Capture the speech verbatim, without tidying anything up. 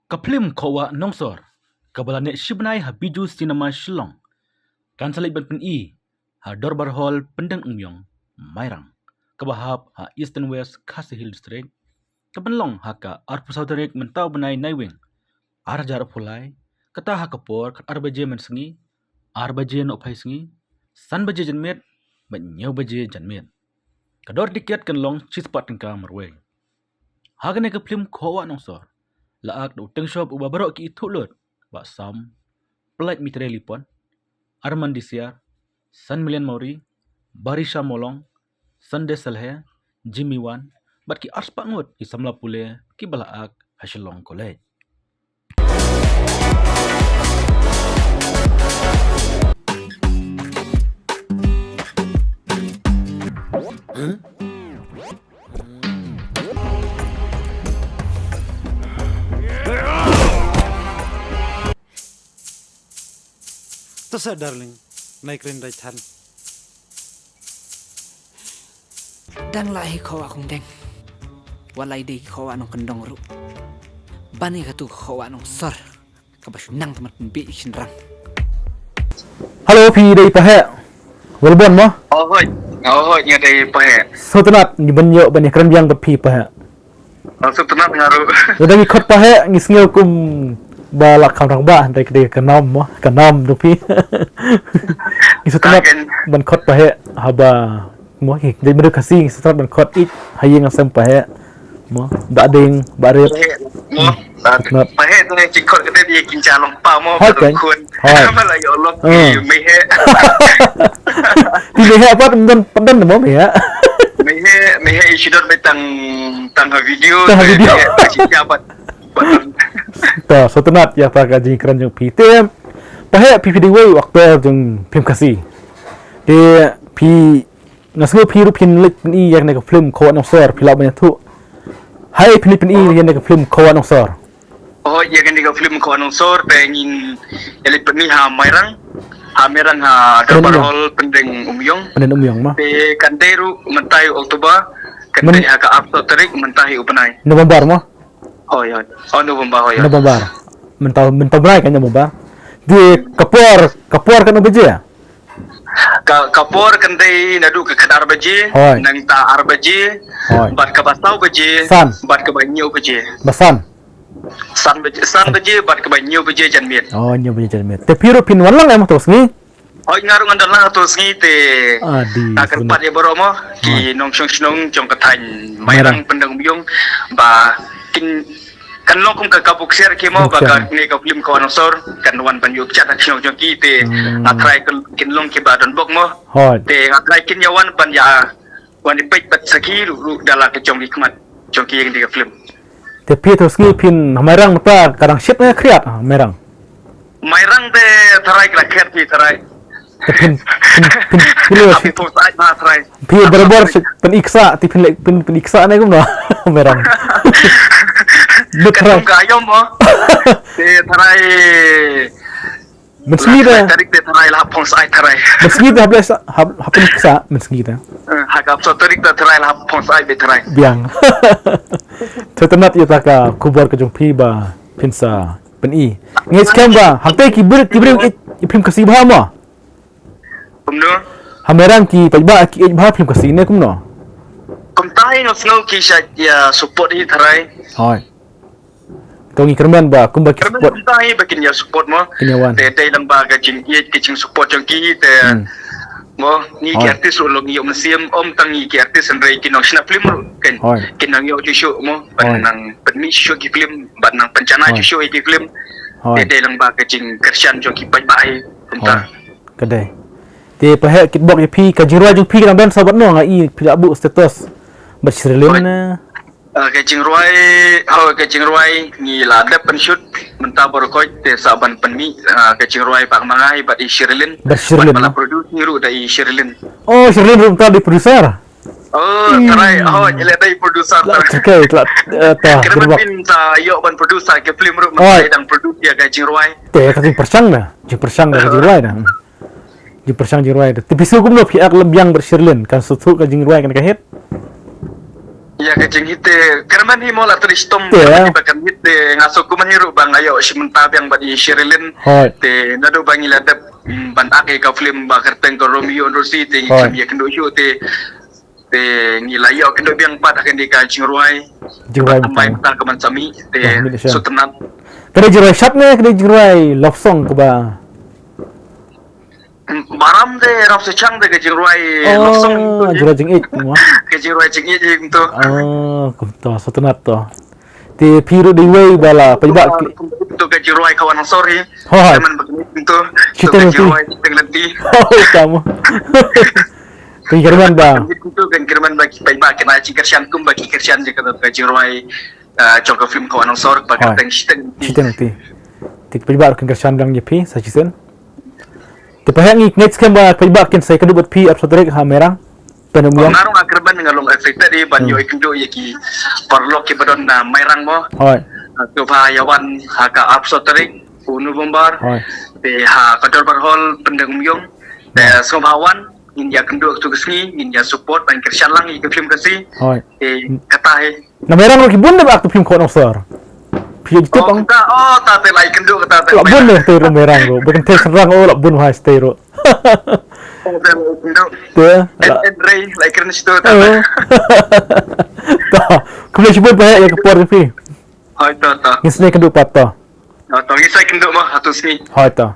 Ka phlim Khawah Nongsor, kaba la neh shi bnai ha Bijou Cinema Shillong, kan sa leit ban pyni ha Dorbar Hall, Pyndengumiong, Mairang, kaba hap ha Eastern West Khasi Hills District, ka pynlong ha ka arphew saw tarik mynta u bnai Naiwieng, ar hajar arphew lai, kata ha ka por khatar baje mynsngi, ar baje nohphai sngi, san baje janmiet, bad hynñiew baje janmiet. Ka dor tiket kan long shispah tyngka marwei. Ha kane ka phlim Khawah Nongsor, la ak da u Teng Shop uba baroh ki ithuh lut, Bah Sam, Plaid Mitre Lipon, Arman Disiar, San Milian Mawri, Barisha Molong, Sande Salhe, Jimmy Wan, bad ki arspah ngut ki samla pule kiba la ak ha Shillong College. To sa, darling, nai kren dai than. Dang la hi Khawah Kongdeng. Wat la i dei Khawah Nongkyndong ruh. Ban i katu Khawah Nongsor. Kaba shu nang tymmen pynbeit i shynrang. Hello, phi dei Paheh? Welbon mo? Oh, hoi. Oh, hoi, nga dei Paheh. Sngewtynnat ngi ban ïoh ban ïakren biang bad phi Paheh. Oh, sngewtynnat nga ruh. Lada ngi khot Paheh ngi sngew kum ba la kham rangbah, hynrei ka dei ka nam mo, ka nam tu phi. Ngi sngewtynnat ban khot Paheh haba mo hi, dei madu Khasi, ngi sngewtynnat ban khot ïeit ha ïing ha sem Paheh. Mo, Bah Ding, Bah Rip. Paheh, mo. Hmm, sngewtynnat. Paheh tu ne jingkhot kata dia kin cha long pa mo, hoi, baru kan? Khun. Hoi. Ba la ïoh lok, hmm, ki mei heh. Ti mei heh pat, pynban, pynban mo mei heh. Mei heh, mei heh i shu don mei tang, tang ha video, tang ha video. Mei heh, mei heh, mei heh, mei heh. To, sngewtynnat ïa kata ka jingkren jong phi. Te, Paheh phi phi dei wei u actor jong phim Khasi. Te, phi Nga sngew phi ruh phin leit pyni ïa kane ka film Khawah Nongsor, phi lah ban ïathuh. Hai phin leit pyni ïa kane ka film Khawah Nongsor. Oh, ïa kane ka film Khawah Nongsor te ngin ïa leit pyni ha Mairang. Ha Mairang ha Pyndengumiong. Dorbar Hall Pyndengumiong. Pyndengumiong mo. Te kan dei ruh mynta u October, kan dei ha ka arphew tarik mynta u bnai November mo. Hoi, hoi. Oh, November, hoi, hoi. November. Mynta, mynta u bnai kan November. Te ka por, ka por katno baje? Ka, ka por kan dei naduh ka khatar baje, hoi, nangta ar baje, hoi, bad kaba saw baje, san, bad kaba hynñiew baje. Ba san? San baje, san baje, bad kaba hynñiew baje janmiet. Oh, hynñiew baje janmiet. Te phi ruh phin wan lang em ha kato ka sngi? Hoi, nga ruh ngan don lang ha kato ka sngi te. Adi, nga kyrpad ïa baroh mo, ki, hoi, nongshong shnong jong ka thaiñ Mairang, Mairang, Pyndengumiong, ba kin kan long kum ka kabu ksiar ki mo, kabu ksiar, ba kane ka film Khawah Nongsor kan wan ban ïoh kjat ha ka shnong jong ki te, hmm, nga tharai kin, kin long kiba don bok mo. Hoi. Te nga tharai kin ïa wan ban ïa, wan ïa peit bad sakhi ruh, ruh da la ka jong ki khmat jong ki ïa kane ka film. Te phi to sngi phin ha Mairang mynta ka dang shit ne khriat ha Mairang? Mairang te tharai ka la khet phi tharai. Te phin, phin, phin, phin, phin, phi phi barabor phin iksa, te phin leh, phin, phin iksa ne kumno? Mairang. Lut tharai. Ka kum ka ayom mo. Te tharai. Mynsngi te. Tarik te tharai la hap phong sai tharai. Mynsngi te hap leh sa, hap, hap iksa, mynsngi te. Eh, ha ka arphew tarik te tharai la hap phong sai be tharai. Biang. Te tynat ïa ta ka khubor ka jong phi ba phin sa pyni. Ngi skhem ba hangtei ki briew, ki briew ïeit ïa phim Khasi bha mo? Kumno? Ha Mairang ki paidbah ki ïeit bha phim Khasi ne kumno? Kumta hi nga sngew ki shait ïa support hi tharai. Hoi. To ngi kyrmen ba kumba ki support. Kyrmen kumta hi ba kin ïa support mo. Kin ïa wan. Te te lang ba ka jingïeit ka jingsupport jong ki te. Hmm. Mo, ngi ki, hoi, artist ruh long ïoh mynsiem, ym tang ngi ki artist hynrei ki nongshna film ruh kin, hoi, kin nang ïoh shuh shuh mo, ban, hoi, nang pynmih shuh shuh ki film, ban nang pynjanai, hoi, shuh shuh ïa ki film. Hoi. Te dei lang ba ka jingkyrshan jong ki paidbah hi kumta. Hoi. Ka dei. Te Paheh, kitbok ïa phi, ka jingrwai jong phi ka dang don sa bad no, nga i phi la buh status bad Sherlyn, hoi, ne? Ah, ka jingrwai, hoi, ka jingrwai ngi la dep pynshoot mynta baroh khoit te sa ban pynmih, ah, ka jingrwai bad ma nga hi bad i Sherlyn. Bad Sherlyn, bad ma la, no? Produce hi ruh da i Sherlyn. Oh, Sherlyn ruh mynta dei producer. Oh, hmm, tharai, hoi, ïa leh dei producer. La, okay, la, eh, ta, kena ban pyn sa ïoh ban produce ka film ruh mynta, hoi, i dang produce ïa ka jingrwai. Te ka jingpyrshang da, jingpyrshang da ka jingrwai da. Hmm. Jingpyrshang jingrwai da. Te phi sngew kumno phi ak lem biang bad Sherlyn, kan sngewthuh ka jingrwai kan ka hit? Ïa ka jingïeit te kyrmen hi mo la trei shitom. Te, ïa. Ba kan ïeit te nga sngewkmen hi ruh ba nga ïoh shim bynta biang bad i Sherilyn. Hooid. Te naduh ba ngi la dep, mm, ban act ïa ka film ba kyrteng ka Romeo and Rosie te ngi, hooid, ïakynduh shuh te, te ngi la ïoh kynduh biang pat ha kane ka jingrwai. Jingrwai. Bad mynta ka Ban Sa Mih te. Wah, mih sha. Sngewtynnat. Ka dei jingrwai shap ne ka dei jingrwai love song kaba? Baram te rap sa chang te ka jingrwai, oh, love song tu, jingrwai jingïeit mo. Ka jingrwai jingïeit jingtu. Oh, kumto, sngewtynnat to. Te phi ruh dei wei ba la paidbah ki- Tu ka jingrwai Ka Wah Nong Sor hi. Hooid. Te man ba kumto. Shiteng Lynti. Ka jingrwai Shiteng Lynti. Oh, tama. Kyrmen ba. Tu kan kyrmen ba ki paidbah kin ai jingkyrshan kumba ki kyrshan jingkyrmen ka jingrwai, ah, jong ka film Ka Wah Nong Sor, ba, hooid, kyrteng Shiteng Lynti. Shiteng Lynti. Te paidbah ruh kin kyrshan lang ïa phi sa shisien. Te phi, ngi ngeit skhem ba paidbah kin sa ïakynduh bad phi arphew tarik ha Mairang. Pyndonkam. Nga ruh nga kyrmen, nga long excited hi ban, hmm, ïoh ïakynduh ïa ki paralok kiba don na Mairang mo. Hooid. Sngewbha ïa wan ha ka arphew tarik u November. Hooid. Te ha ka Dorbar Hall Pyndengumiong. Te, hooid, sngewbha wan, ngin ïakynduh tu ka sngi, ngin ïa support ban kyrshan lang ïa ka film Khasi. Hooid. Te kata hi. Na Mairang ruh ki bun ne ba act film Ka Wah Nong Sor. Phi ju tip, oh, ong? Ta, oh, ta te la ïakynduh kata te. La bun ne te ruh Mairang ruh. Ba kynthei shynrang, oh, la bun ha shatei ruh. Ta te la ïakynduh. Te, en, la, en rei, la ïakynduh shatei ta te. Oh. Ta. Khublei shibun phi ïa ka por phi. Hooid ta, ta. Ngin sa ïakynduh pat ta. Ta, ta. Ngin sa ïakynduh mo ha tu sngi. Hooid ta.